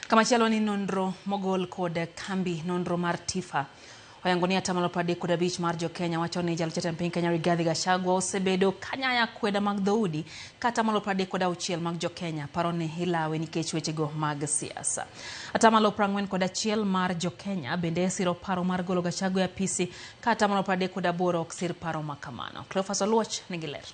Kamachielo ni nonro mogol kod kambi nonro mar TIFA oyango ni atamalo 35 mar jokenya wacho ni jalup jatend piny Kenya Rigathi Gachagua osebedo kanyaya akweda mag dhoudi ka atamalo 36 mag jokenya paro ni ilawe nikech wechego mag siasa. Atamalo 41 mar jokenya bende siro paro mar golo Gachagua e apisi ka atamalo 38 ok sir paro ma kamano. Cleophas Oluoch nigi ler.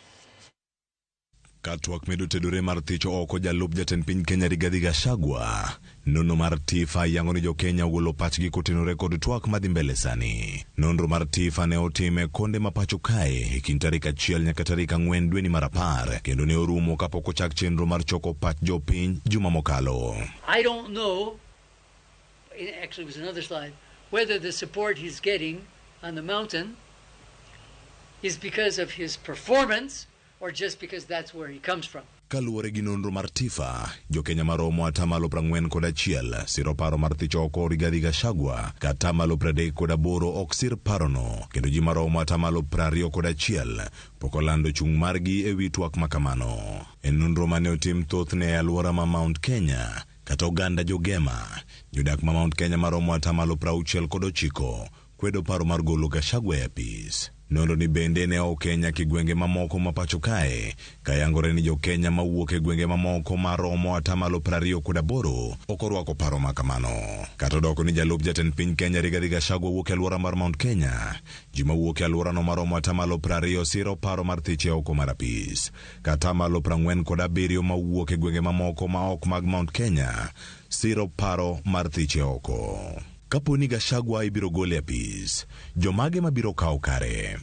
Ka twak medo tedore mar thicho oko jalup jatend piny Kenya Rigathi Gachagua, nonro mar TIFA yango ni jokenya ogolo pachgi kotenore kod twak madhi mbele sani. Nonro mar TIFA ne otim e konde ma pacho kae e kind tarik 1 nyaka tarik 4 dweni mar 10 kendo ne orumo kapok ochak chenro mar choko pach jopiny juma mokalo. I don't know, actually it was another slide, whether the support he's getting on the mountain is because of his performance or just because that's where he comes from. Kaluwore gi nonro mar TIFA, jokenya maromo atamalo 41 siro paro mar thicho oko Rigathi Gachagua, ka atamalo 38 ok sir parono, kendo ji maromo atamalo 21 pok olando chung' margi e wi twak makamano. E nonro mane otim thothne e alwora ma Mount Kenya, kata oganda jogema, jodak ma Mount Kenya maromo atamalo 69 kwedo paro mar golo Gachagua e apis. Nonro ni bende ne oke nyaka e gwenge mamoko ma pacho kae, kayangore ni jokenya mawuok e gwenge mamoko maromo atamalo 28 ok orwako paro ma kamano. Kata odoko ni jalup jatend piny Kenya Rigathi Gachagua wuok e alwora mar Mount Kenya, ji mawuok e alworano maromo atamalo 20 siro paro mar thiche oko mar apis. Ka atamalo 47 mawuok e gwenge mamoko ma ok mag Mount Kenya siro paro mar thiche oko. Kapo ni Gachagua ibiro gol e apis, jomage mabiro kawo kare?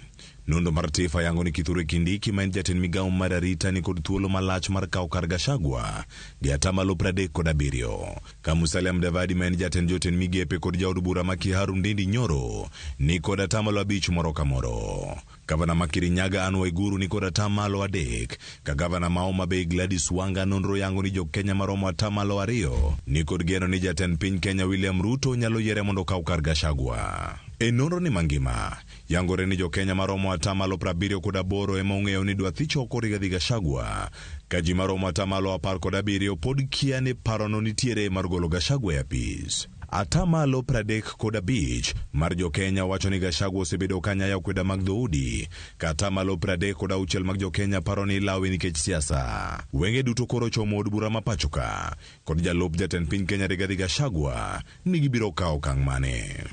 Nonro mar TIFA yango ni Kithure Kindiki ma en jatend migawo mar arita ni kod thuolo malach mar kawo kar Gachagua gi atamalo 37. Ka Musalia Mudavadi ma en jatend jotend migepe kod jaod bura ma Kiharu Ndindi Nyoro ni kod atamalo 5 moro ka moro. Gavana ma Kirinyaga Anne Waiguru ni kod atamalo 3, ka gavana ma Homa Bay Gladys Wanga nonro yango ni jokenya maromo atamalo 2 ni kod geno ni jatend piny Kenya William Ruto nyalo yiere mondo okaw kar Gachagua. E nonro ni mangima, yangore ni jokenya maromo atamalo 78 ema ong'eyo ni dwa thicho oko Rigathi Gachagua, ka ji maromo atamalo 17 pod kia ni parono nitiere mar golo Gachagua e apis. Atamalo 35 mar jokenya wacho ni Gachagua osebedo ka nyayo akweda mag dhoudi, ka atamalo 36 mag jokenya paro ni ilawe nikech siasa. Wenge duto koro ochomo od bura ma pacho ka kod jalup jatend piny Kenya Rigathi Gachagua ni gibiro kawo okang' mane.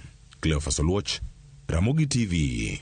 Cleophas Oluoch, Ramogi TV.